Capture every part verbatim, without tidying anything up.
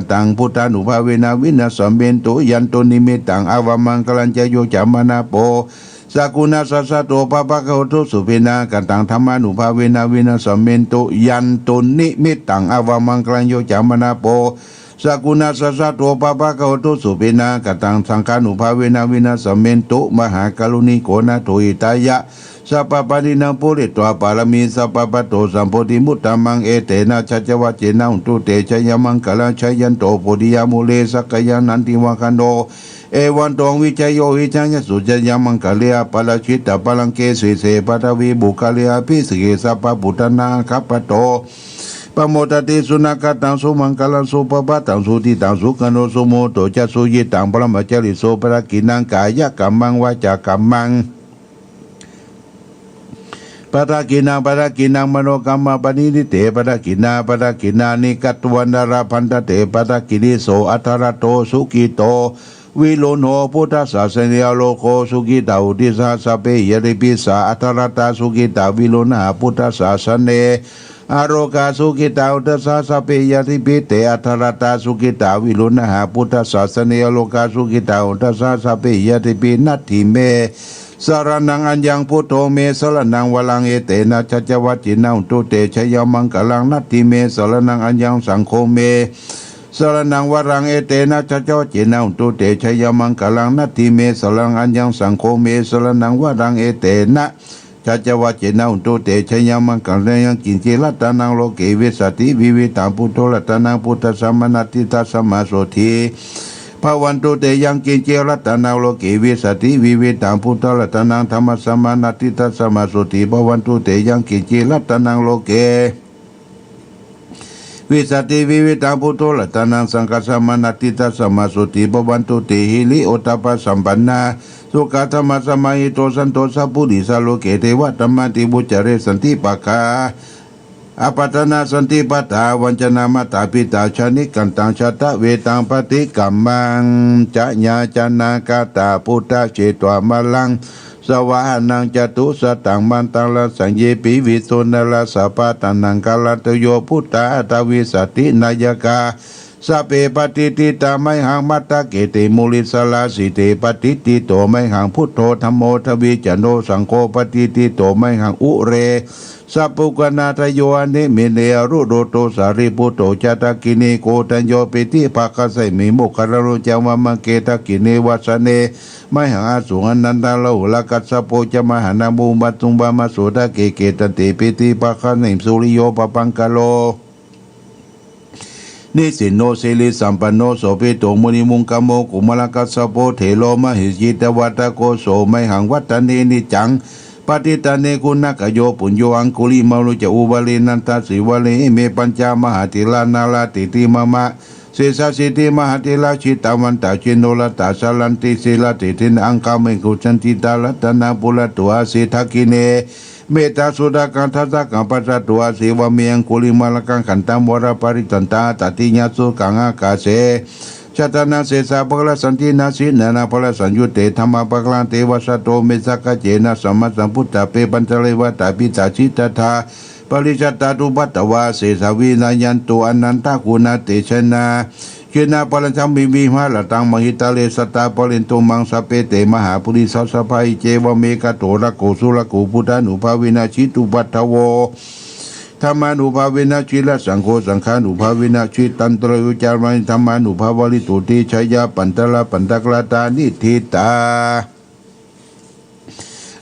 taṃ buddhānubhāvena vināsamentu. Yandunnimittaṃ avamaṅgalañca yo cāmanāpo sakuṇassa saddo pāpaggaho dussupinaṃ akantaṃ dhammānubhāvena vināsamentu. Yandunnimittaṃ avamaṅgalañca yo cāmanāpo sakuṇassa saddo pāpaggaho dussupinaṃ akantaṃ saṅghānubhāvena vināsamentu. Mahākāruṇiko nātho hitāya sabbapāṇinaṃ pūretvā pāramī sabbā patto sambodhimuttamaṃ. Etena saccavajjena hotu te jayamaṅgalaṃ. Jayanto bodhiyā mūle sakyānaṃ nandivaḍḍhano, evaṃ tvaṃ vijayo hohi jayassu jayamaṅgale. Aparājitapallaṅke sīse paṭhavipokkhare abhiseke sabbabuddhānaṃ aggappatto pamodati. Sunakkhattaṃ sumaṅgalaṃ supabhātaṃ suhuṭṭhitaṃ sukhaṇo sumuhutto ca suyiṭṭhaṃ brahmacārisu. Padakkhiṇaṃ kāyakammaṃ vācākammaṃ padakkhiṇaṃ padakkhiṇaṃ manokammaṃ paṇidhī te padakkhiṇā. Padakkhiṇāni katvāna labhantatthe padakkhiṇe. So atthaladdho sukhito viruḷho buddhasāsane, arogo sukhitā hoti saha sabbehi ñātibhi. Sā atthaladdhā sukhitā viruḷhā buddhasāsane, arogā sukhitā hoti saha sabbehi ñātibhi. Te atthaladdhā sukhitā viruḷhā buddhasāsane, arogā sukhitā hoti saha sabbehi ñātibhi. Natthi me saraṇaṃ aññaṃ, buddho me saraṇaṃ varaṃ, etena saccavajjena hotu te jayamaṅgalaṃ. Natthi me saraṇaṃ aññaṃ, saṅgho me saraṇaṃ varaṃ, etena saccavajjena hotu te jayamaṅgalaṃ. Natthi me saraṇaṃ aññaṃ, saṅgho me saraṇaṃ varaṃ, etena saccavajjena hotu te jayamaṅgalaṃ. Yaṅkiñci ratanaṃ loke vijjati vividhaṃ puthu, ratanaṃ buddhasamaṃ natthi, tasmā sotthī bhavantu te. Yaṅkiñci ratanaṃ loke vijjati vividhaṃ puthu, ratanaṃ dhammasamaṃ natthi, tasmā sotthī bhavantu te. Yaṅkiñci ratanaṃ loke vijjati vividhaṃ puthu, ratanaṃ saṅghasamaṃ natthi, tasmā sotthī bhavantu te. Hiriottappasampannā sukkadhammasamāhito, santo sappurisā loke devadhammāti vuccare. Santi pakkhā apattanā, santi pādā vañcanā, mātā pitā ca nikkhantā, jātaveda paṭikkama. Ca yācanaṃ katvā buddhaseṭṭho māraṃ savāhanaṃ, catusaccāmaṇḍalasaññe piviṃsu narāsabhā. Taṇhaṅkarādayo buddhā aṭṭhavīsati nāyakā, sabbe patiṭṭhitā mayhaṃ matthake te munissarā. Sīse patiṭṭhito mayhaṃ buddho, dhammo dvijjano saṅgho, patiṭṭhito mayhaṃ ure sabbuṇṇādayo. Hadaṃ hadaṃ mayhaṃ anuruddho sārīputto ca, dakkhiṇe koṇḍañño piṭṭhibhāgasmiṃ moggallāno ca vāmake. Dakkhiṇe vassane mayhaṃ āsuṃ ānandarāhulā, kassapo ca mahānāmo ubhāsuṃ vāmasotake. Kittante piṭṭhibhāgasmiṃ suriyo pabhaṅkaro, nisinno sirisampanno sobhito munipuṅgavo. Kumārakassapo thero mahesī cittavādako, so mayhaṃ vadane niccaṃ patiṭṭhāne guṇakayo. Puṇṇo aṅgulimālo ca uvale nandasīvale, ime pañca mahātherā nālāṭe te mama sesāsīti mahātherā. Jitavantā jinorasā jayanti sīlatejena, aṅgamaṅgesu saṇṭhitā. Ratanaṃ purato āsi dakkhiṇe mettasuttakaṃ, dhajaggaṃ pacchato āsi vāme aṅgulimālakaṃ. Khandhamoraparittañca āṭātiyasukhaṃ ākāse chadanaṃ sesā pākārasaṇṭhitā. Jinānāgarasaṃyutte dhammapākārate vasato me, sakkacce nāma sambuddhaṃ vepaccalevā. Ṭhāpitāsi tadā parittañca tuvaṭṭhavā, asesā vinayantu anantaguṇatejena. Jinetvāna randimaṃ viharāmaṃ mahītale, sadā pālentu maṃ sabbe te mahāpurisāsabhā. Iccevamakāto rakkho surakkho, buddhānubhāvena jitupaddavo, dhammānubhāvena jirasaṅgho, saṅghānubhāvena jitantarāyo. Cattāri dhammānubhāvāni, sotthi jaya pañcarā pañcarattāni ṭhitā.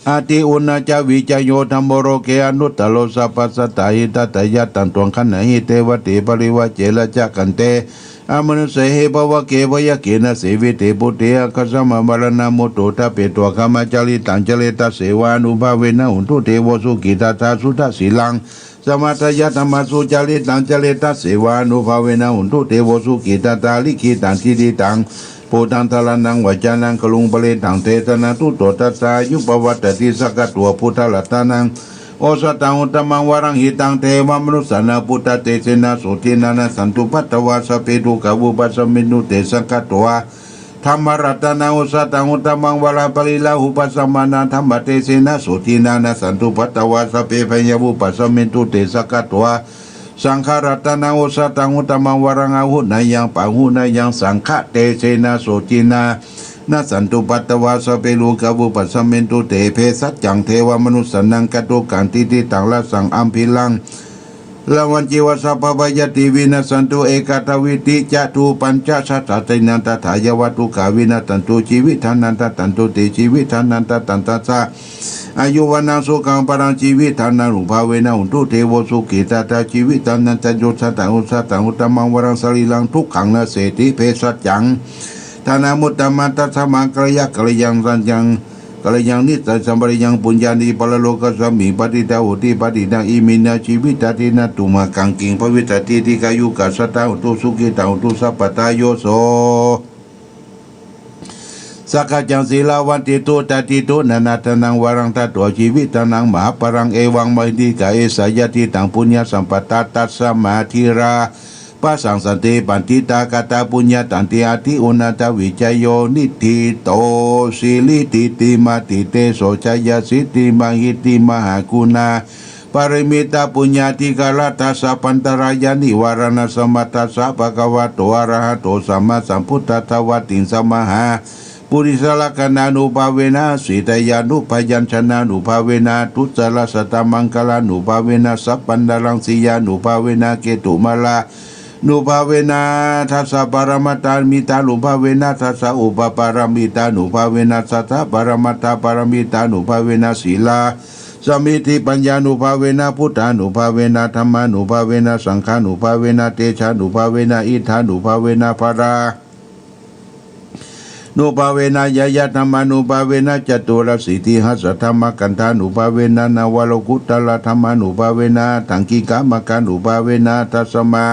Āti uṇhissavijayo dhammo, loke anuttaro sabbasattahitatthāya. Taṃ tvaṃ gaṇhāhi devate parivajjena, cakkhante amanussehi pavagge. Byagghe nāsi vite buddhe, āgatamha maraṇā mutto. Ṭhapetvā kammāni, caritaṃ caretasseva, ānubhāvena hontu devo sukhitattā. Suddhasīlaṃ samādāya, dhammaṃ sucaritaṃ care, tasseva ānubhāvena hontu devo sukhitattā. Likkhitaṃ cintitaṃ pūretvā dhāraṇaṃ, vācānaṃ garuṃ paresaṃ, desanaṃ tutvā tassa āyu pavaḍḍhatīti. Sakkatvā buddharatanaṃ osathaṃ uttamaṃ varaṃ, hitaṃ devamanussānaṃ, buddhatejena sotthinā, nassantupaddavā sabbe dukkhā vūpasamentu te. Sakkatvā dhammaratanaṃ osathaṃ uttamaṃ varaṃ, pariḷāhūpasamanaṃ, dhammatejena sotthinā, nassantupaddavā sabbe bhayā vūpasamentu te. Sakkatvā สังฆรัตนังโอสถัง อุตตมังวรัง อาหุเนยยัม ปะหุเนยยัม สังฆะเตจะเน โสจินา นัสสันตุปัตตวา สัพเพ โรกา วุปัสสะมินตุ เต เภสัชชัง เทวะมนุสสานัง กัตถุกกัง ทิฏฐิตัง รัสสัง อัมภิรัง ละวัญจีวะ สัพพะพยาธิ วินัสสันตุ เอกัตถะวิทธิ จะถูปัญจะชะตะ ตินันตะถายาวะ ทุกขา วินัสสันตุ จีวิตานันตะตันตุ เต จีวิตานันตะตันตัสสะ อายุ วัณณัง สุขัง พลัง จีวิตานานุภาเวนะ โหนตุ เทโว สุขี ตถา จีวิตานันตะ ยศสะตัง อุสสะตัง อุตตมังวรัง สรีรัง ทุกขัง นเสติ เภสัชชัง ทานามุตตมัง ตัสสะ มา กัลยะ กัลยัง สัญญัง กัลยัง นิสสัย สัมปะริยัง ปุญญานิ ปะระโลกัสสะมิง ปะทิตา โหติ ปะทิตัง อิมินา จีวิตา ทินา ตุมากัง กิง ภวิสสะติ ดีฆายุกัสสะทา โหนตุ สุขิตา โหนตุ สัพพะทา โย โส สักขะจัง สีลาวัตถิ ตุตะติ ตุนะนะ ทานัง วรัง ทัตโต จีวิตานัง มหาพลัง เอวัง มหิทธิกา เอสะ ยะถิตัง ปุญญะสัมปะทา ตัสสะ มา ธีรา ปะสัง สันติปันทิตา กะตา ปุญญะตันติ อาทิ อุนะตะ วิจโย นิทธิโต สิริ ทิติมา ติเตโส ชยสิทธิ มหิทธิ มหากุณา ปะริมิตะ ปุญญาธิการะ ตัสสะ ปันตะรายา นิวาระณะ สะมัตถะสะ ภะคะวะโต อะระหะโต สัมมาสัมพุทธัสสะ วะติงสะ มหา ปุริสะลักขณานุภาเวนะ สีตยานุพยัญชนะนุภาเวนะ ทุสสะละสะตะมังคะลานุภาเวนะ สัพพันตะรังสียานุภาเวนะ เกตุมาลานุภาเวนะ ทัสสะ ปะระมัตถามิตานุภาเวนะ ทัสสะ อุปปะระมิตานุภาเวนะ ทัสสะ ปะระมัตถะปะระมิตานุภาเวนะ สีลา สะมิทธิปัญญานุภาเวนะ พุทธานุภาเวนะ ธัมมานุภาเวนะ สังฆานุภาเวนะ เตชานุภาเวนะ อิทธานุภาเวนะ พะลา นุภาเวนะ ญาญะธัมมานุภาเวนะ จตุรสิทธิหัสสะธัมมะกันธานุภาเวนะ นวโลกุตตะระธัมมานุภาเวนะ อัฏฐังกิกะมัคคานุภาเวนะ อัฏฐะสมา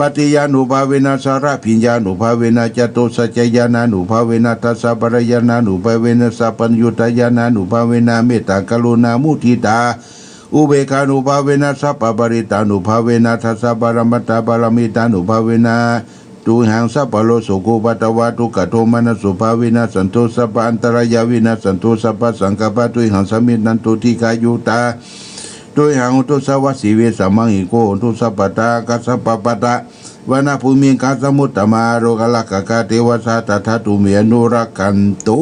ปัตติยานุภาเวนะ สะระภิญญานุภาเวนะ จตุสัจจะญาณานุภาเวนะ ทัสสะ พะละญาณานุภาเวนะ สัพพัญญูตะญาณานุภาเวนะ เมตตากรุณามุทิตา อุเบกขานุภาเวนะ สัพพะปะริตตานุภาเวนะ ทัสสะ ปะระมัตถะปะระมิตานุภาเวนะ ตุมหัง สัพพะโรคโศกะอุปัทวะ ทุกขะโทมนัสสุขะ วินัสสันตุ สัพพะอันตะรายา วินัสสันตุ สัพพะสังกัปปะ ตุมหัง สะมิชชันตุ ดีฆายุตา ตุมหัง โหนตุ สะวะสีเวสะ มะหิงโก โหนตุ สัพพะทา คัสสะปะปะทะ วะนะภูมิง คัสสะมุตตะมา โรคะรักขะกา เตวะสะทะ ทัตถุเม อนุรักขันตุ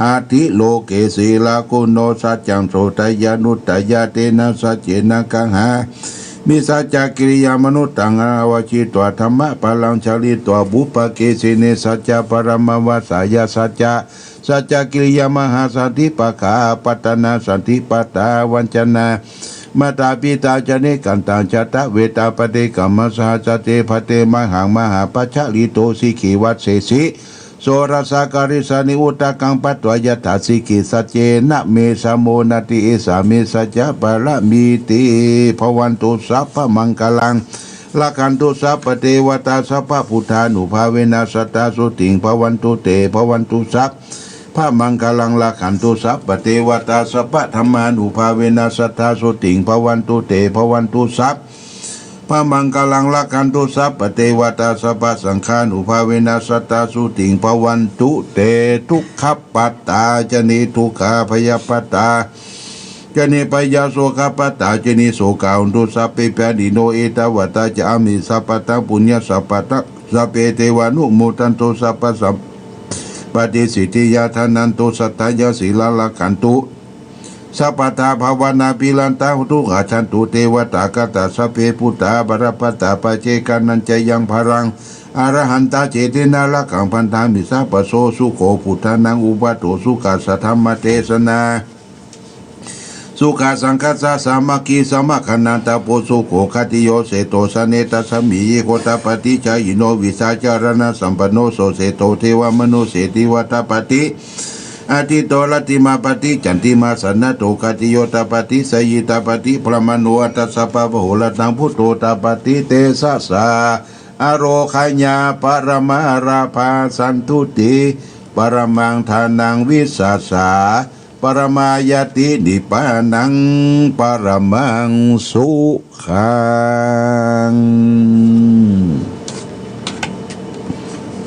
อะทิโลเก สีลากุโณ สัจจัง โสตะยานุตตะยา เตนะ สัจเจนะ กังหามิ สัจจะกิริยามะนุสสัง อะวะชิตวา ธัมมะพะลัง ชะลิตวา ปุพพะเกสิเน สัจจะปะระมะวะสายา สัจจะ สัจจะกิริยามหาสันติปะกา ปัตตะนาสันติปะตา วัญจนา มาตาปิตา จะนิกันตัง จะตะเวตา ปะเตกะมะสะหัสสะ เตภะเต มะหัง มหาปัชชะลิโต สิกขีวัสเสสิ โสรัสสะ กะริสสานิ อุทะกัง ปะตวา ยะถา สิกขี สัจเจนะ เม สะโมนะติ เอสา เม สัจจะปะระมีติ ภะวันตุ สัพพะมังคะลัง รักขันตุ สัพพะเตวะตา สัพพะพุทธานุภาเวนะ สัตตา โสติง ภะวันตุ เต ภะวันตุ สัพพะมังคะลัง รักขันตุ สัพพะเตวะตา สัพพะธัมมานุภาเวนะ สัตตา โสติง ภะวันตุ เต ภะวันตุ สัพพะมังคะลัง รักขันตุ สัพพะเตวะตา สัพพะสังฆานุภาเวนะ สัตตา โสติง ภะวันตุ เต ทุกขะปะตา จะเน ทุกขา ภะยะปะตา จะเน พะยา โศคะปะตา จะเน โศกา โหนตุ สัพเพ ปะชายิโน เอตาวะตา จะ อะมหิ สัพพะทัง ปุญญะสัมปะทัง สัพเพ เตวานุโมทันตุ สัพพะสัมปะติสิทธิยา ทานันตุ สัตถะยา สีลัง รักขันตุ สัพพะทา ภะวะนา ภิรันตะ หุตุ อายันตุ เตวะตา คาถา สัพเพ ปุตตา บะละปะตา ปะเจกานัญจะยัง พะลัง อะระหันตะ เจเตนะ รักขัง พันธามิ สัพพะโส สุโข ปุทธานัง อุปะโต สุขัสสะ ธัมมะเตสนา สุขะสังคัสสะ สามัคคี สะมะคะนันตะ โป สุโข ขัตติโย เสโถ สะเน ตัสสะมิ ยี โคตะปะติ จายิโน วิชาจารณะสัมปันโน โส เสโถ เทวะมนุสเส ติวะตะปะติ อะทิตโต รัตติมาปะติ จันติมา สะนะโถ ขัตติโย ตะปะติ สะยิตะปะติ พะละมะโน อัตถะสะปะวะโห ระตัง พุทโธ ตะปะติ เตสะสะ อะโรคะยา ปะละมะลาภา สันตุติ ปะละมัง ทานัง วิสาสะ ปะละมายัตติ นิพพานัง ปะละมัง สุขัง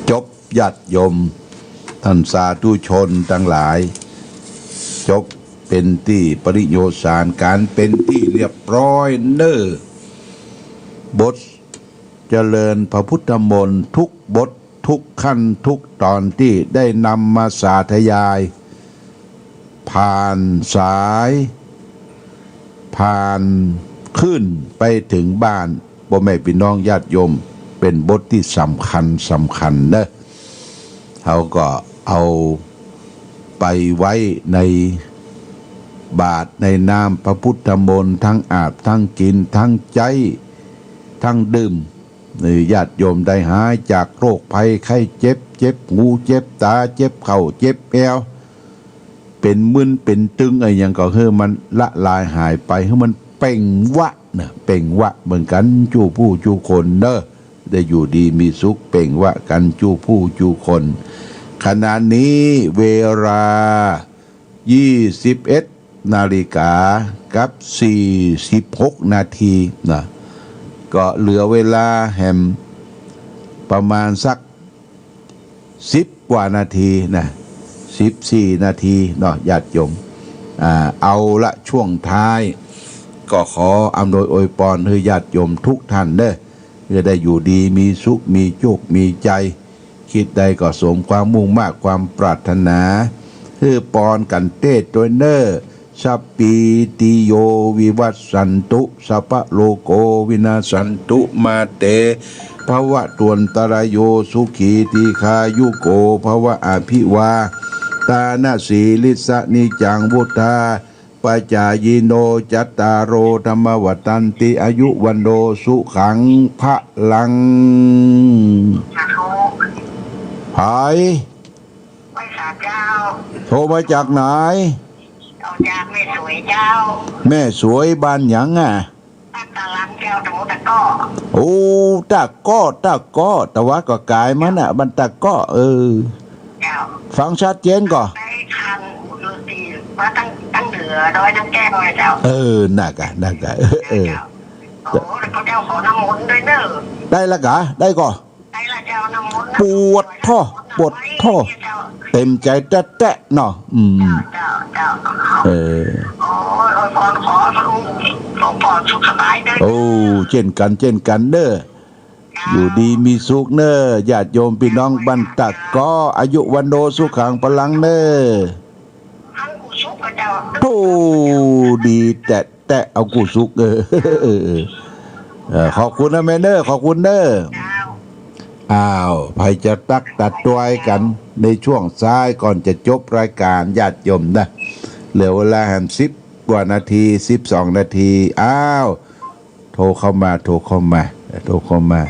จบ ญาติโยม ต้านสาธุชนตังหลาย จบเป๋นตี้ปริโยสาร ก๋านเป๋นตี้เรียบร้อยเน่อ บทเจริญพระพุทธมนต์ทุกบททุกขั้นทุกตอนตี้ได้นำมาสาธยาย ผ่านสาย ผ่านคลื่นไปเถิงบ้านป้อแม่ปี้น้องญาติโยม เป๋นบทตี้สำคัญสำคัญเนาะ เฮาก็เอาไปไว้ในบาตรในน้ำพระพุทธมนต์ ตึงอาบ ตึงกิ๋น ตึงใจ๊ ตึงดื่ม หื้อญาติโยมได้หายจากโรคภัยไข้เจ็บ เจ็บหู เจ็บต๋า เจ็บเข่า เจ็บแอว เป๋นมึนเป๋นตึงอะหยังก็หื้อมันละลายหายไป หื้อมันเป่งวาดเนาะ เป่งวาดเป๋นกั๋นจู้ผู้จู้คนเนาะ ได้อยู่ดีมีสุขเป่งวาดกั๋นจู้ผู้จู้คน ขณะนี้เวลา ยี่สิบเอ็ดนาฬิกากับสี่สิบหกนาทีนะ ก็เหลือเวลาแหมประมาณสักสิบกว่านาทีนะ สิบสี่นาทีเนาะญาติโยม อ่า เอาละ ช่วงท้าย ก็ขออำนวยอวยปอนหื้อญาติโยมทุกท่านเนาะ หื้อได้อยู่ดีมีสุข มีโจค มีชัย คิดใดก็สมความมุ่งมาดความปรารถนา หื้อปอนกั๋นเต๊ดตวยเน่อ สัพพีติโยวิวัชชันตุ สัพพะโรโควินาศชันตุ มาเตภวัตวันตะราโย สุขีทีฆายุโกภวะ อะภิวาทานะสีลิสสะ นิจจังวุฑฒา ปะจายิโน จัตตาโร ธัมมาวัฑฒันติ อายุ วัณโณ สุขัง พะลัง สาธุ ไผ ไหว้สาเจ้า โทรมาจากไหน เอาจากแม่สวยเจ้า แม่สวยบ้านหยังอะ บ้านตาลังเจ้า ตำบลตะเกาะ โอ้ ตะเกาะ ตะเกาะ แต่ว่าก็ก๋ายมาน่ะ บ้านตะเกาะ เออ เจ้า ฟังชัดเจนก่อ ได้คันอยู่ตีว่าตั้ง ตั้งเหนือดอยน้ำแก้วไงเจ้า เออ นั่นกะ นั่นกะ เออ เออ เจ้า โอ้ แล้วก็เจ้าขอน้ำมนต์ด้วยเนอะ ได้ละกะ ได้ก่อ ได้ละเจ้า น้ำมนต์นะ ปวดท้อ ปวดท้อ เจ้า เต็มใจ๋แต๊ๆ เนาะ อืม เจ้า เจ้า เจ้า เออ โอ้ อวยปอนขอหลวงพ่อสุขสบายด้วย โอ้ เจ้นกั๋น เจ้นกั๋นเน่อ อยู่ดีมีสุขเน่อ ญาติโยมปี้น้องบ้านตะเกาะ อายุ วัณโณ สุขัง พะลัง เน่อ โธ่ ดีแต๊ๆ เอากู้สุข เออ เออ เออ เออ ขอบคุณนะแม่เน่อ ขอบคุณเน่อ อ้าว ใผจะตั๊กตัดตวยกั๋นในช่วงซ้ายก่อนจะจบรายก๋าน ญาติโยมนะ เหลือเวลาแหมสิบกว่านาที สิบสองนาที อ้าว โทรเข้ามา โทรเข้ามา โทรเข้ามา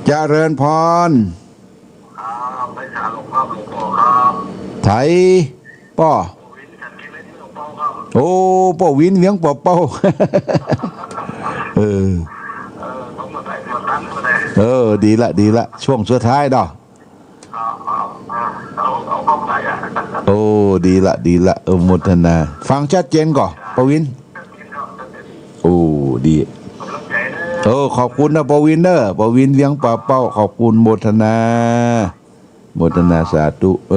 เจริญพร ครับ ไปหาหลวงพ่อ หลวงพ่อครับ ไถป้อ ป้อวิน จัดกินเล่นเมืองเป้าครับ โอ้ ป้อวินเวียงป่าเป้า เออ เออ ผมมาได้มาตั้งมาได้ เออ ดีละ ดีละ ช่วงสุดท้ายเนาะ ครับ ครับ อ่า เอา เอาเข้าไปอ่ะ โอ้ ดีละ ดีละ เออ โมทนา ฟังชัดเจนก่อ ป้อวิน โอ้ ดี เออ ขอบคุณนะ ป้อวินเน่อ ป้อวินเวียงป่าเป้า ขอบคุณ โมทนา โมทนาสาธุ เอ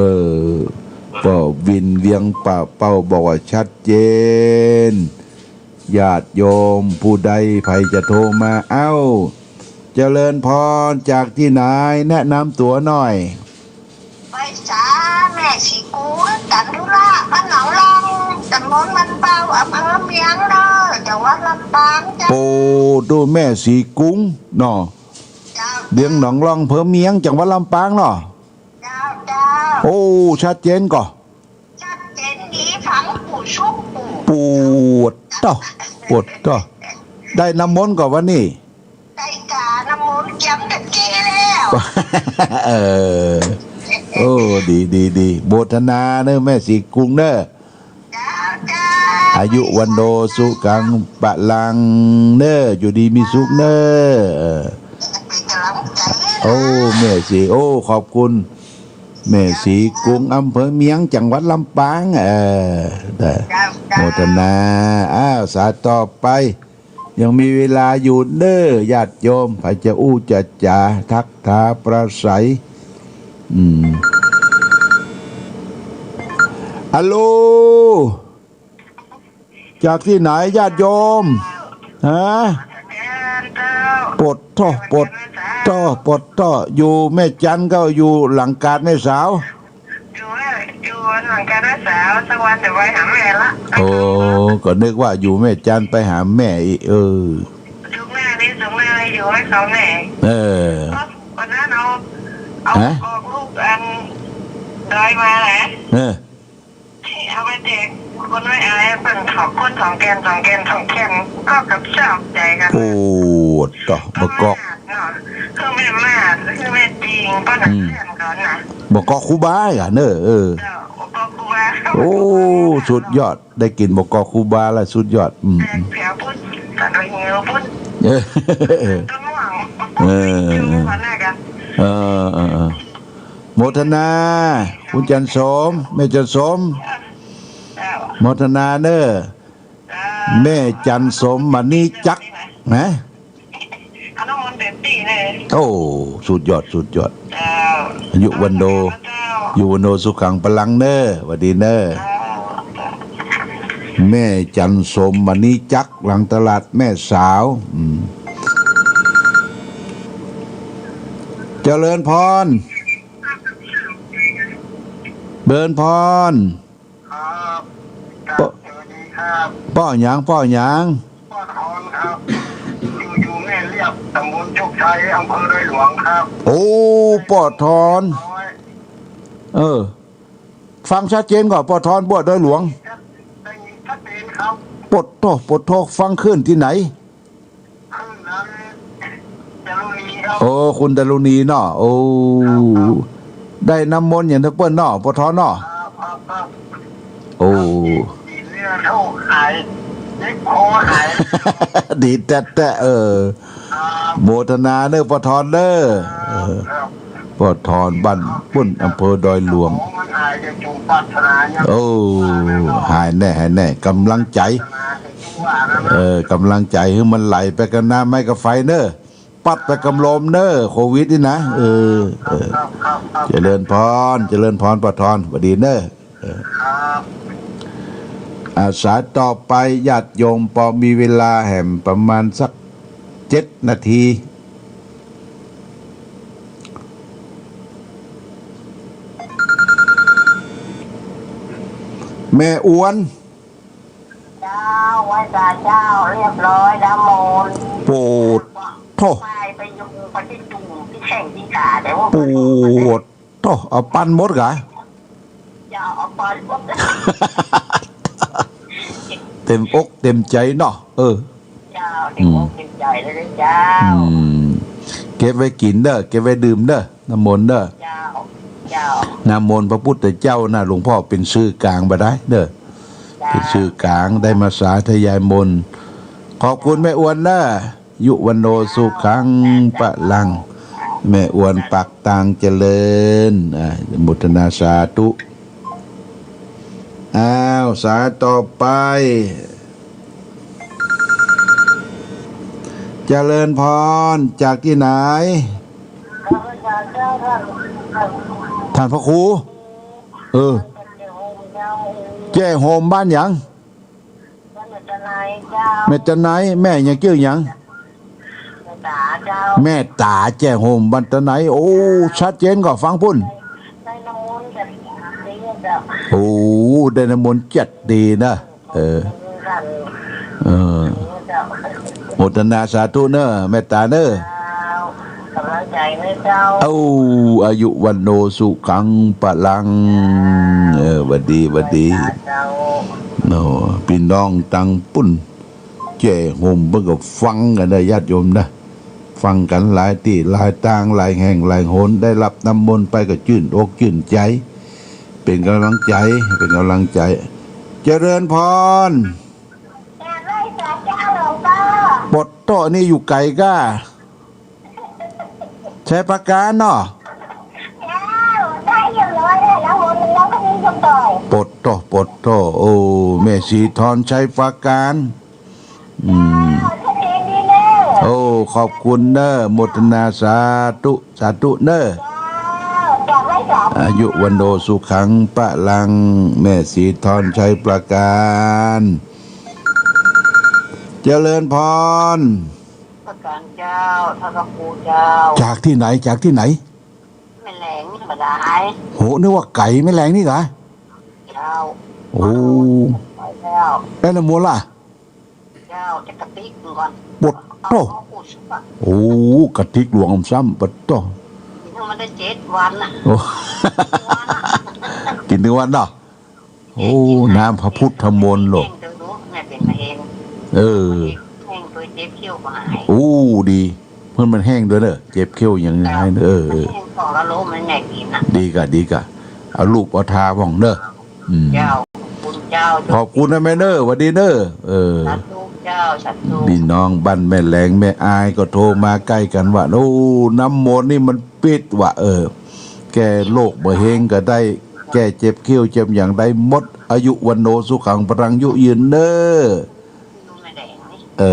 อ ป้อวินเวียงป่าเป้าบอกว่าชัดเจน ญาติโยมผู้ใดใผจะโทรมา เอ้า เจริญพร จากตี้ไหน แนะนำตั๋วหน่อย ไปสา แม่ศรีกุง จันทุระ บ้านหนองล่อง ตำบลบ้านเป้า อำเภอเมียงเน่อ จังหวัดลำปางเจ้า โอ้ ดูแม่ศรีกุงเนาะ เจ้า เวียงหนองล่อง อำเภอเมียง จังหวัดลำปางเนาะ เจ้า เจ้า โอ้ ชัดเจนก่อ ชัดเจนดี ฟังกู้สุขกู้ ปวดท้อ ปวดท้อ ได้น้ำมนต์ก่อวันนี้ ได้กาน้ำมนต์เกียมตะกี้แล้ว เออ โอ้ ดี ดี ดี โมทนาเน่อแม่ศรีกุงเน่อ เจ้า เจ้า อายุ วัณโณ สุขัง พะลัง เน่อ อยู่ดีมีสุขเน่อ เออ เป็นกำลังใจ โอ้ แม่ศรี โอ้ ขอบคุณ แม่ศรีกุง อำเภอเมียง จังหวัดลำปาง เออ ได้ เจ้า เจ้า โมทนา อ้าว สายต่อไป ยังมีเวลาอยู่เน่อ ญาติโยม ใผจะอู้จะจ๋า ทักทาปราศรัย อืม ฮัลโหล จากตี้ไหน ญาติโยม ฮะ แม่นเจ้า ปะโถ ปะโถ ปะโถ อยู่แม่จันก็อยู่หลังกาดแม่สาว อยู่แม่ อยู่หลังกาดแม่สาว สักวันเดี๋ยวไปหาแม่ละ โอ้ ก็นึกว่าอยู่แม่จันไปหาแม่อีก เออ สุกร์หน้านี้ สุกร์หน้านี้อยู่ให้เขาแม่ เออ วันนั้นเอา เอา ฮะ กอกลูกอันดอยมาแหละ เออ เอาไปแจกคนไว้อาย เปิ้นสองคน สองแก่น สองแก่น สองแก่น ก็กับชอบใจกัน โอ้ ต่อ บ่กอก เนาะ คือแม่มาด คือแม่จริง ก็หนัก อืม เพื่อนก่อนนะ บ่กอกครูบาอ่ะเนอะ เออ เจ้า บ่กอกครูบา โอ้ สุดยอด ได้กิ๋นบ่กอกครูบาแล้วสุดยอด อืม แถวพุ้น สัตหีบพุ้น เออ ต้นม่วง เออ อยู่ก่อนหน้ากัน เออ เออ เออ โมทนา คุณจันทร์สม แม่จันทร์สม เจ้า โมทนาเนอะ เจ้า แม่จันทร์สม มณีจักรนะ เอาน้ำมนต์เต็มตี้เลย โอ้ สุดยอด สุดยอด เจ้า อายุวัณโณ เจ้า อายุวัณโณสุขังพลังเนอะ หวัดดีเนอะ เจ้า แม่จันทร์สม มณีจักร หลังตลาดแม่สาว อืม เจริญพร เจริญพร ครับ ครับ สวัสดีครับ ป้อหยัง ป้อหยัง ป้อทอนครับ อยู่ อยู่แม่เรียบ ตำบลโชคชัย อำเภอดอยหลวงครับ โอ้ ป้อทอน น้อย เออ ฟังชัดเจนก่อ ป้อทอน บ้านดอยหลวง ได้ยินชัดเจนครับ ปะโถ ปะโถ ฟังคลื่นตี้ไหน คลื่นนั้น ดารุณีครับ โอ้ คุณดารุณีเนาะ โอ้ ครับ ครับ ได้น้ำมนต์หยังเต้าเปิ้นเนาะ ป้อทอนเนาะ ครับ ครับ ครับ โอ้ กิ๋นเนี่ยโรคหาย เจ็บคอหาย ดีแต๊ๆ เออ ครับ โมทนาเนอะ ป้อทอนเนอะ ครับ เออ ครับ ป้อทอน บ้านปุ้น อำเภอดอยหลวง มันหายจะจุ่มปัสสาวะเนี่ย โอ้ หายแน่ หายแน่ กำลังใจ๋ เออ กำลังใจ๋หื้อมันไหลไปกับน้ำไม้กับไฟเนอะ ปัดไปกับลมเนอะ โควิดนี่นะ เออ เออ ครับ ครับ ครับ เจริญพร เจริญพร ป้อทอน หวัดดีเนอะ เออ ครับ อ่า สายต่อไป ญาติโยม ปอมีเวลาแหมประมาณสักเจ็ดนาที แม่อวน เจ้า ไหว้สาเจ้า เรียบร้อย น้ำมนต์ ปะโถ ไป ไปยุงไปตี้ตุ่มตี้แข้งตี้ขา แต่ว่า ปะโถ เอาปันหมดก่ะ เจ้า เอาปันหมด เต็มอกเต็มใจ๋เนาะ เออ เจ้า เต็มอกเต็มใจ๋เลยนะเจ้า อืม เก็บไว้กิ๋นเนอะ เก็บไว้ดื่มเนอะ น้ำมนต์เนอะ เจ้า เจ้า น้ำมนต์พระพุทธเจ้านะ หลวงพ่อเป๋นสื่อกลางบ่ได้เนอะ เจ้า เป๋นสื่อกลาง ได้มาสาธยายมนต์ ขอบคุณแม่อวนเนอะ อายุวัณโณสุขังพลัง แม่อวนปากตางเจริญ อ่า โมทนาสาธุ อ้าว สายต่อไป เจริญพร จากตี้ไหน ท่านพระครู เออ แจ้โฮมบ้านหยัง แม่ตะไน แม่หยังจื้อหยัง แม่ต๋า แจ้โฮมบ้านตะไน โอ้ ชัดเจนก่อฟังปุ้น โอ้ ได้น้ำมนต์เจ็ดดีนะ เออ เออ โมทนาสาธุเนอะ แม่ต๋าเนอะ กำลังใจ๋เนอะเจ้า เอ้า อายุวัณโณสุขังพลัง เออ หวัดดี หวัดดี เจ้า โอ้ ปี้น้องตังปุ้น แจ้โฮมเปิ้นก็ฟังกั๋นนะ ญาติโยมนะ ฟังกั๋นหลายตี้หลายตาง หลายแห่งหลายหน ได้ฮับน้ำมนต์ไปก็จื้นอกจื้นใจ๋ เป๋นก๋ำลังใจ๋ เป๋นก๋ำลังใจ๋ เจริญพร ปะโถ นี่อยู่ไก๋ก้า ชัยปราการเนาะ ปะโถ ปะโถ โอ้ แม่ศรีทร ชัยปราการ อืม โอ้ ขอบคุณเนอะ โมทนาสาธุ สาธุเนอะ อายุวัณโณสุขังพลัง แม่ศรีทร ชัยปราการ เจ เจริญพร นมัสก๋านเจ้า ต้านพระครูเจ้า จากตี้ไหน จากตี้ไหน แม่แหลงนี่บ่าดาย โห นึกว่าไก๋แม่แหลงนี่กา เจ้า โอ้ ไปแล้ว แล้วน้ำมนต์ล่ะ เจ้า จะกระติกก่อน ปะโต้ เอา เอา โอ้ กระติกหลวงซ้ำ ปะโต้ กิ๋นมันได้เจ็ดวันน่ะ โอ้ กิ๋นตึงวันเนาะ โอ้ น้ำพระพุทธมนต์โลก แห้งโตเนาะ แม่เป๋นมะเร็ง เออ แห้งโต เจ็บเขี้ยวก็หาย โอ้ ดี เปิ้นมันแห้งตวยเน่อ เจ็บเขี้ยวยังหายเน่อ เออ เออ มันแห้งของละโลมมันแหงกิ๋นน่ะ ดีก่ะ ดีก่ะ เอาธูปเอาทาพ่องเน่อ อืม เจ้า ขอบคุณเจ้า ขอบคุณนะแม่เน่อ หวัดดีเน่อ เออ สาธุเจ้า สาธุ ปี้น้องบ้านแม่แหลงแม่อายก็โทรมาใก้กั๋นว่า โอ้ น้ำมนต์นี่มันปิ๊ดว่ะ เออ แก้โรคบ่าเฮงก็ได้ แก้เจ็บเขี้ยวเจ็บหยังได้หมด อายุวัณโณสุขังพลัง ยุยืนเน่อ